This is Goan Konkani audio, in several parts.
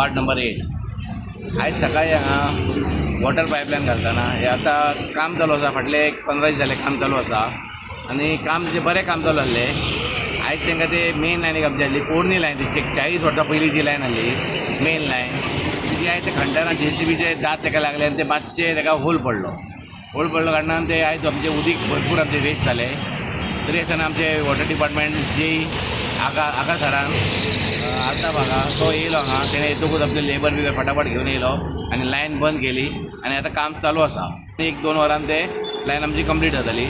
Ward number 8. आयज सकाळी हांगा वॉटर पायपलायन घालतना हें आतां काम चालू आसा. फाटले एक 15 दीस जाले काम चालू आसा आनी काम तेजें बरें काम चालू आसलें. आयज तांकां ते मेन लायन एक आमची आसली, पोरणी लायन, ती 40 वर्सां पयलीं जी लायन आसली, मेन लायन, ती आयज ते खणटना जेसीबीचे दांत ताका लागले आनी ते मातशे ताका होल पडलो. होल पडलो कारणान ते आयज आमचें उदीक भरपूर आमचें वेस्ट जालें. तरी आसतना आमचे वॉटर डिपार्टमेंट जे आगा आगा सरान, आल्ताफ हांगा तो येयलो हांगा. तेणें येतकूच आपले लेबर बिबर फटाफट घेवन येयलो आनी लायन बंद केली आनी आतां काम चालू आसा. 1-2 वरान ते लायन आमची कंप्लीट जातली,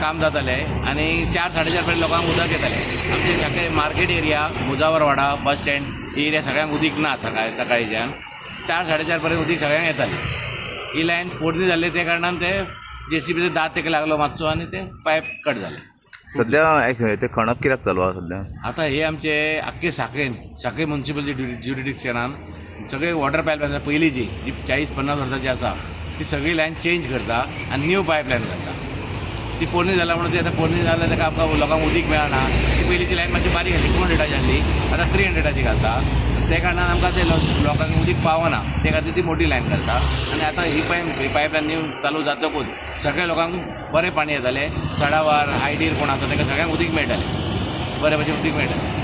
काम जातलें आनी 4, 4:30 पर्यंत लोकांक उदक येतलें. आमचे सगळे मार्केट एरिया, मुजावरवाडा, बस स्टँड ही एरिया सगळ्यांक उदीक ना. सकाळी सकाळीच्यान 4, 4:30 पर्यंत उदीक सगळ्यांक येतालें. ही लायन पोरणी जाल्ली, त्या कारणान ते जेसीबीचो दांत तेका लागलो मातसो आनी ते पायप कट जालें. सध्या एक ते खणप कित्याक चालू आसा सध्या? आता हे आमचे आख्खे साखळेन, साखळे मुन्सिपल ज्युरिडिक्शनान सगळे वॉटर पायपलायन आसा, पयलींची जी 40-50 वर्सांची आसा, ती सगळी लायन चेंज करता आनी न्यू पायपलायन घालता. ती पोरणी जाल्या म्हणून ती आतां पोरणी जाल्या, ताका आमकां लोकांक उदीक मेळना. ती पयलींची लायन मातशी बारीक आसली, 200ची आसली, आतां 300ची घालता. ते कारणान आमकां ते लोकांक उदीक पावना. ते खातीर ती मोठी लायन घालता आनी आतां ही पायपलायन न्यू चालू जातकूच सगळ्या लोकांक बरें पाणी येतलें. सडावार आयडीर कोण आसा ताका सगळ्यांक उदीक मेळटलें, बरें भशेन उदीक मेळटलें.